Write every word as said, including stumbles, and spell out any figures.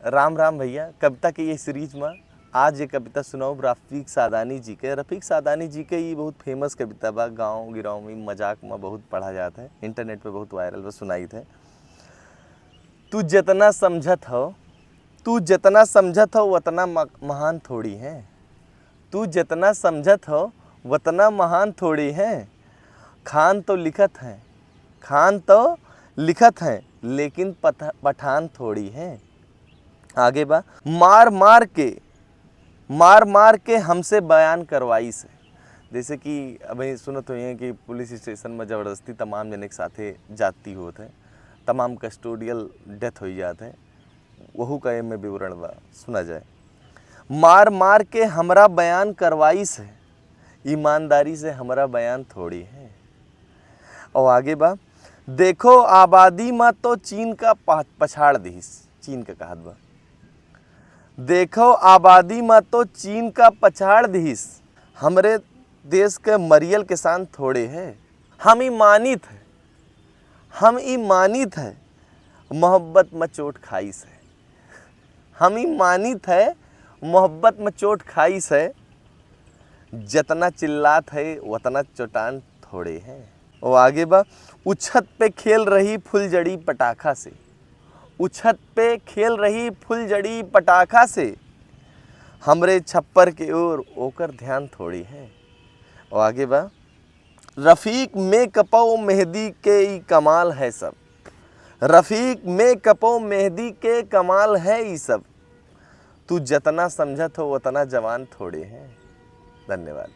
राम राम भैया। कविता के ये सीरीज में आज ये कविता सुनाउब रफीक सादानी जी के। रफीक सादानी जी के ये बहुत फेमस कविता बा, गाँव गिराव में मजाक में बहुत पढ़ा जात है, इंटरनेट पे बहुत वायरल बा, सुनाइत है। तू जितना समझत हो, तू जितना समझत हो, उतना म-, महान थोड़ी है। तू जितना समझत हो, उतना महान थोड़ी है। खान तो लिखत हैं, खान तो लिखत हैं, लेकिन पठ-, पठान थोड़ी है। आगे बा, मार मार के, मार मार के हमसे बयान करवाइस है। जैसे कि अभी सुनत हुई हैं कि पुलिस स्टेशन में जबरदस्ती तमाम जने के साथे जाती होत है, तमाम कस्टोडियल डेथ हो जात है, वहू का एमे विवरण बा, सुना जाए। मार मार के हमरा बयान करवाइस है, ईमानदारी से हमरा बयान थोड़ी है। और आगे बा, देखो आबादी मा तो चीन का पह-, पछाड़ दिहिस, चीन का कहत बा। देखो आबादी मा तो चीन का पछाड़ दिहिस, हमरे देश के मरियल किसान थोड़े है। हम ई मानित है, हम ई मानित है, मोहब्बत में चोट खाइस है। हम ई मानित है, मोहब्बत में चोट खाइस है। जितना चिल्लात है, उतना चोटान थोड़े है। वो आगे बा, उछत पे खेल रही फुलझड़ी पटाखा से, उछत पे खेल रही फुलझड़ी पटाखा से, हमरे छप्पर के ओर ओकर ध्यान थोड़ी है। वो आगे बा, रफीक मेकअपो मेहंदी के ई कमाल है सब। रफीक मेकअपो मेहंदी के कमाल है ई सब। तू जितना समझत हो, उतना जवान थोड़े हैं। धन्यवाद।